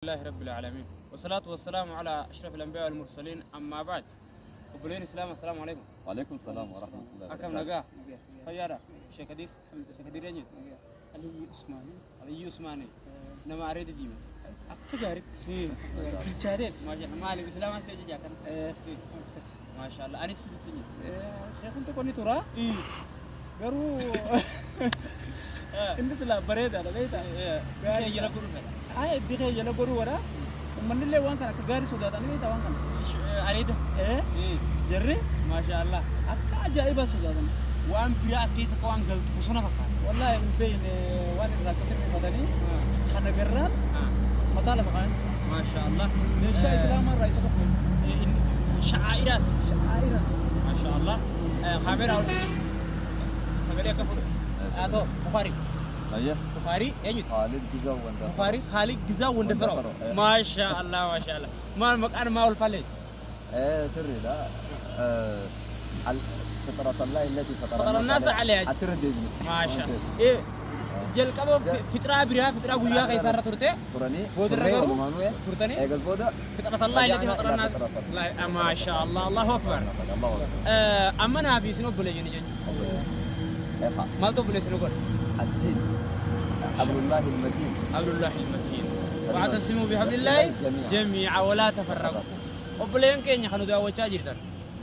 لله رب العالمين والصلاة والسلام على أشرف الأنبياء والمرسلين أما بعد. Obboleen Islaama, السلام عليكم. وعليكم السلام ورحمة الله. Akkam nagaa? Fayyaadha? Sheekh Kadir? Sheekh Kadir eenyu? Aliyyi Usmaanii. Aliyyi Usmaanii. Nama areeda diimatu. Akka gaariitti. Bilchaateeti. Maasha maaliif Islaamaan si ajajaa kana? Akkas. Maasha Allah. Anis fidutti jira. Sheekun tokko ni tura. Garuu inni silaa bareedaadha, beektaa? Gaarii jala godhu fedha. Haa, itti jala godhuu godha. Uummanni illee waan kana akka gaarii sodaatanii, beektaa, waan kana. Areeda. Jarri Maasha Allah. akka ajaa'ibaa sodaatan. Waan biraa as keessa akka waan galtu bosona fakkaata. Wallaahi hin beekne, waan irraa akkasii rifatanii kana garraan mataa lafa kaan. Maasha Allah. Meeshaa Islaamaa irraa isa tokko. Sha'aa'iraas. Sha'aa'ira. Maasha Allah. Kaameeraa ol sagalee akka fudhu. Haa ta'u, Bukhari. أيه. Bukhari eenyuti? خالد جزا وندفر. Bukhari Khaalid Gizaa Wandafaro. Wandafaro. Maasha Allah, maasha Allah. Maal maqaan maa ol falleessa? ايه سري لا فطرة الله التي فطر فطر الناس عليها. أترد ابني. Maasha. Jalqaba fixraa biraa, fixraa guyyaa keessa irra turte. تراني Boodarra تري garuu ومانويا turtanii ايجاز بودا فطرة الله التي رجعنا فطر إلى الناس. فطرة الله. لا ما شاء الله، الله أكبر. الله أكبر. Amma naa fi isin obboleeyyan jechuudha. إيه. Maaltu obboleessi nu godha? الدين حبل الله المتين. حبل الله المتين. واعتصموا بحبل الله جميعا. جميعا ولا تفرقوا. Obboleeyyan keenya kan nu daawwachaa jirtan.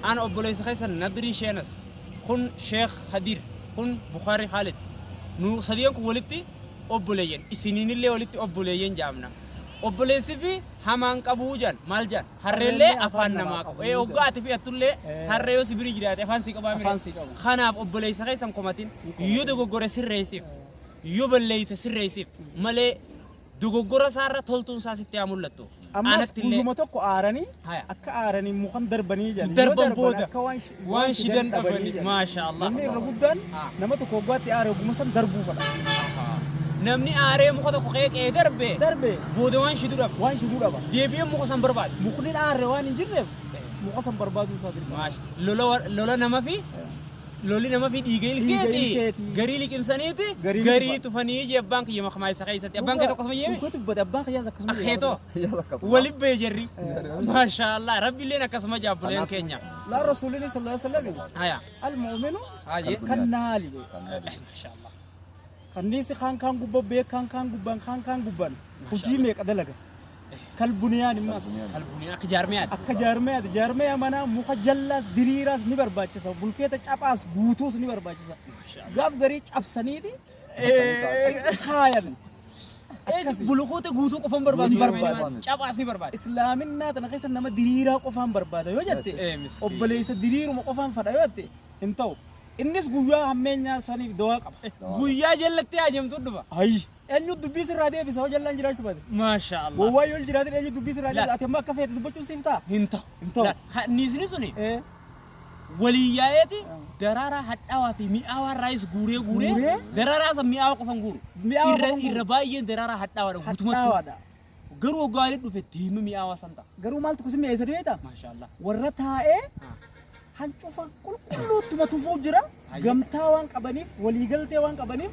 Ana obboleessa keessan Nadrii Sheenas. Kun Sheekh Khadir. Kun Bukhari Khalid. Nu sadiyan kun walitti obboleeyyan. Isiniinillee walitti obboleeyyan jaamna. Obboleessi fi hamaan qabuu jaan maal jaan, harreellee afaan namaa qabu. Ee, hoggaa ati fe'attullee harree yoo si biri jiraate afaan sii qabaa mire. Afaan sii qaba. Kanaaf obboleessa keessan komatin, yoo dogoggore sirreessiif, yoo balleeyse sirreessiif malee dogoggora isaarra toltuun isaa sitti haa mul'attu. Ammas Anatti illee guyyuma tokko aaranii Haya. akka aaranii mukan darbanii jedhan. Darban Yoo booda akka waan waan shidan dhabanii dhabanii. jedhan. Maasha Allah. Namni irra guddaan nama tokko waggaatti aare oguma san darbuu fedha. Namni aaree muka tokko qeeqee darbe Darbe booda waan shidu dhaba. waan shiduu dhaba. Deebi'ee muka san barbaada. Mukni aarre waan hin jirreef muka san barbaaduu isaa dirqama. Maasha lola nama fi lolli nama fi dhiiga Dhiiga ilkeeti ilkeeti. garii liqimsaniiti Garii garii tufan. tufanii jee abbaan kiyya makamaa isa keessatti abbaan kee tokko akkasuma yeeme. Dhuga dubbate, abbaan kiyyaas akkasuma. Akheetoo يلا قصة. walib bee jarri, maasha Allah, rabbiilleen akkasuma jaabboleen keenya. Laa, rasuulini صلى الله عليه وسلم Haya. المؤمن Haye. كالنحل jedhe. Maasha Allah. Kanniisi kaan kaan gubban beek, kaan kaan gubban, kaan kaan gubban hojii meeqa dalaga. كالبنيان immas. كالبنيان akka jaarmiyaati. Akka jaarmeyaati. Jaarmeya manaa muka jallaas diriiraas ni barbaachisa. Bulkeeta caphaas guutuus ni barbaachisa. Maasha Allah. Gaaf garii cabsaniiti kaayan. Akkasi. Bulukoota guutuu qofan barbaadu. Hin barbaadu. Caphaas ni barbaada. Islaaminaa tana keessa nama diriiraa qofaan barbaada yoo jette, Miskiin. obboleessa diriiruma qofaan fadha yoo jette, hin ta'u. Innis guyyaa hammeenyaa saniif dawaa qaba. Guyyaa jallatti haajamtu dhufa. Hayyi. Eenyu dubbii sirraa deebisa hoo jallaan jiraachuu baate? Maasha Allah. Gowwaa yoo jiraatin eenyu dubbii sirraa deebisa? Ati amma akka feete dubbachuun siif ta'a? Hin ta'u. Hin ta'u. Niisni suni walii yaa'eeti daraaraa hadhaawaa fi mi'aawaa irraayis guuree guuree Guuree? Daraaraa san mi'aawaa qofan guuru. Mi'aawaa Irra qofan guuru. irra baay'een daraaraa hadhaawaadha guutumatti. Hadhaawaadha. Garuu waggaa dhufe diima mi'aawaa san ta'a. Garuu maaltu kusi mi'eessa beektaa? Maasha Allah. Warra taa'ee hancufa qulqulluuttuma tufuu jira. Gamtaa waan qabaniif, waliigaltee waan qabaniif,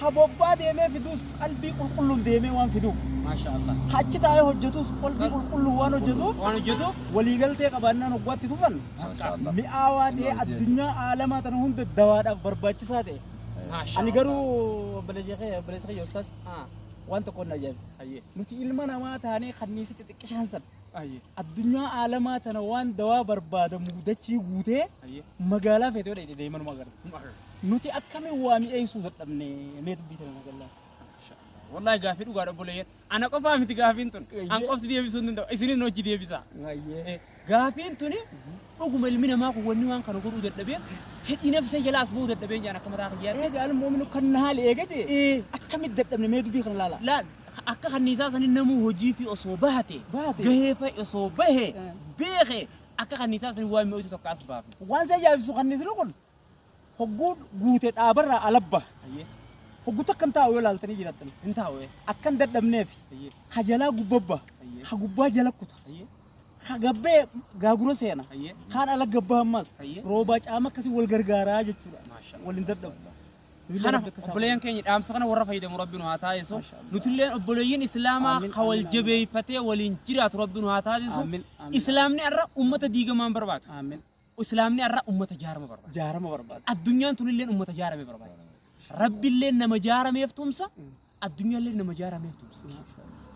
habobbaa deemee fiduus qalbii qulqulluun deemee waan fiduuf. Maasha Allah. Achi taa'ee hojjetus qalbii qulqulluu waan hojjetuuf, Waan hojjetu waliigaltee qabaannaan waggaatti tufan Maasha Allah. mi'aawaa ta'ee addunyaa aalamaa tana hunda dawaadhaaf barbaachisaa ta'e. Maasha Ani Allah. garuu obboleessa kiyya ustaas, waan tokko na ajaa'ibsiisa. Nuti ilma namaa taanee kanniisa xixiqqishaan san addunyaa aalamaa tana waan dawaa barbaadamu dachii guutee magaalaa feetee yoo deemanuma agarra. Nuti akkamiin waa mi'eessuu dadhabne? Mee dubbii tana magaalaa? Wallahi gaafii dhugaadha, obboleeyyan. Ana qofaa miti gaafiin tun. An qofti deebisuu hin danda'u. Isinis hojii deebisaa. Gaafiin tuni dhuguma, ilmi namaa kun wanni waan kana godhuu dadhabeef fedhii nafsee jalaas bahuu dadhabeen jaan akka mataa kiyyaatti. Eega المؤمن كالنحل eega jee, akkamitti dadhabne? Mee dubbii kana laala. Laal, akka kanniisaa sanii namuu hojii fi osoo bahate Bahate. gahee fa'i osoo bahe beeke, akka kanniisaa sanii waan mi'ootu tokko as baafne. Waan si ajaa'ibsiisu, kanniisni kun hogguu guute dhaabarraa alabba. Hogguu takka hin taa'u yoo laaltanii jiraattan. Hin taa'u. Akkan dadhabneef ha jalaa gubbabba. Ha gubbaa jala kuta. Ha gabbee gaagura seena. Kaan ala gabbaa ammas. Roobaa caama akkasii wal gargaaraa jechuudha. Maasha Wal hin dadhabu. Kanaaf obboleeyyan keenya dhaamsa kana warra fayyadamu Rabbi nu haa taasisu. Nutilleen obboleeyyiin Islaamaa Amiin, ka wal amiin, amiin. jabeeffatee waliin jiraatu Rabbi nu haa taasisu. Amiin, amiin. Islaamni har'a ummata diigamaan barbaadu. Amiin. Islaamni har'a ummata jaarama barbaada. Jaarama barbaada. Addunyaan tunilleen ummata jaarame barbaada. Rabbilleen nama jaarameef tumsa, addunyaallee nama jaarameef tumsa.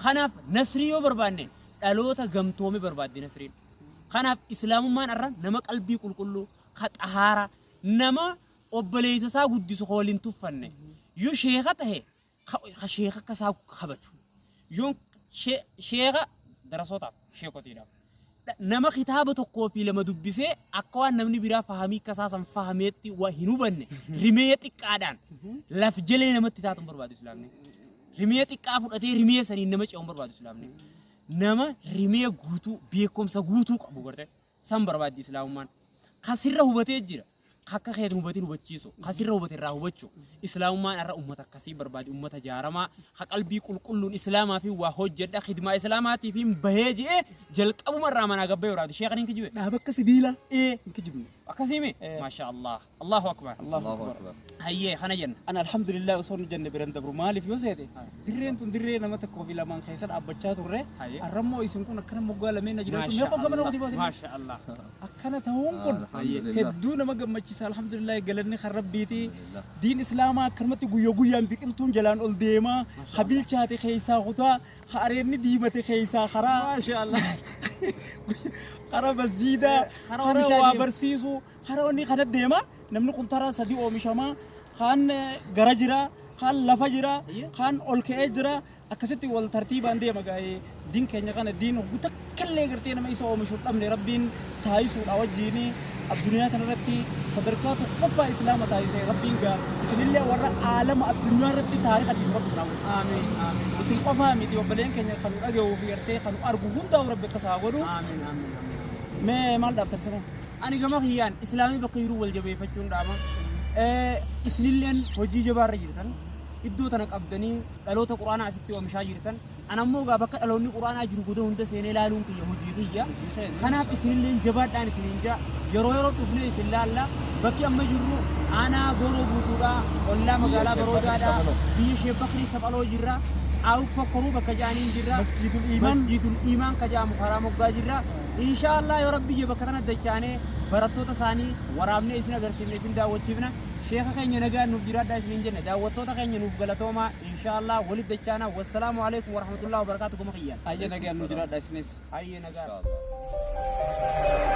Kanaaf nasrii yoo barbaanne dhaloota gamtoome barbaaddi nasriin. Kanaaf islaamummaan har'a nama qalbii qulqulluu, ka xahaara, nama obboleessa isaa guddisu ka waliin tuffanne. Yoo sheeka tahe ka sheeka akka isaa kabaju. Yoo sheeka darasootaaf sheekotiidhaaf. Nama kitaaba tokkoo fi lama dubbisee akka waan namni biraa fahamii akka isaa san fahameetti waa hin hubanne rimee xiqqaadhaan laf jalee namatti taatu hin barbaadu islaamni. Rimee xiqqaa fudhatee rimee saniin nama ce'u hin barbaadu islaamni. Nama rimee guutuu beekumsa guutuu qabu garte san barbaaddi islaamummaan. Kasirra hubatee jira. Akka keetiin hubatiin hubachiisu. Kasirra hubate irraa hubachuu. Islaamummaan har'a ummata akkasii barbaadi. Ummata jaaramaa ka qalbii qulqulluun islaamaa fi waa hojjedha khidmaa islaamaatiif hin bahee je'ee jalqabuma irraa manaa gabbee barbaadu. Sheekhan hin kijibe. Dhaaba akka sibiilaa. Ee Hin kijibne. akkasii mi? Maasha Allah. Allahu akbar. Allahu Allahu akbar. akbar. Hayyee kana jenna. Ana alhamdulillah osoo nu jenne biran dabru maaliif yoo seete dirreen tun dirree nama tokkoo fi lamaan keessa dhaabbachaa turre Hayyee. arrammoo isin kun akkana moggaa lameen na jiraatu Maasha meeqa gama Allah. nama dibaate Maasha Allah. akkana ta'uun kun Alhamdulillah. hedduu nama gammachiisa alhamdulillah galanni kan rabbiiti Alhamdulillah. diin islaamaa akkanumatti guyyaa guyyaan biqiltuun jalaan ol deemaa Maasha ha bilchaate keessaa kutaa ha areerni diimate keessaa karaa Maasha Allah. karaa masjiidaa Karaa karaa oomishaa waa deema. barsiisu karaa inni kana deema namni kun taraa sadii oomishamaa kaan gara jira kaan lafa jira kaan ol ka'ee jira akkasitti wal tartiibaan deema gaa'ee diin keenya kana diin takkallee gartee nama isa oomishu dhabne rabbiin taayisuudha wajjiin addunyaa kanarratti sadarkaa tokkoffaa islaama taayisee rabbiin gaa isinillee warra aalama addunyaa irratti taarika dhiisu rabbi isin haa godhu. Amiin. Amiin. Isin qofaa miti obboleen keenya kan nu dhaga'uu fi gartee kan nu argu hundaa'u rabbi akkas haa godhu. Amiin. Amiin. Amiin. Mee maal dhaabtan sana? Ani gama kiyyaan islaamii bakka jiru wal jabeeffachuun dhaama. Isinilleen hojii jabaarra jirtan iddoo tana qabdanii dhaloota quraanaa asitti oomishaa jirtan. Ana ammoo gaa bakka dhaloonni quraanaa jiru goda hunda seenee ilaaluun kiyya hojii kiyya. Kanaaf isinilleen jabaadhaan isiniin jaa yeroo yeroo dhufnee isin laalla bakki amma jirru aanaa gooroo guutuudha ollaa magaalaa Sheek Bakrii Baroodaadha Saphaloo. biyya Sheek Bakrii Saphaloo jirra. Aawuk Fokkoruu bakka jaaniin jirra. Masjiidul Iimaan. Masjiidul Iimaan ka jaamu karaa moggaa jirra. Inshaallah yoo rabbi biyya bakka tana dachaanee barattoota isaanii waraabnee isin agarsiifne isin daawwachiifna. Sheeka keenya nagaan nuuf jiraadhaa isiniin jenna. Daawwattoota keenya nuuf galatoomaa. Inshaallah walit dachaanaa. Wassalaamu alaikum warahmatullahi wabarakaatu gama kiyyaan. Ayya nagaan nu jiraadha isinis. Hayyee nagaan. Inshallah.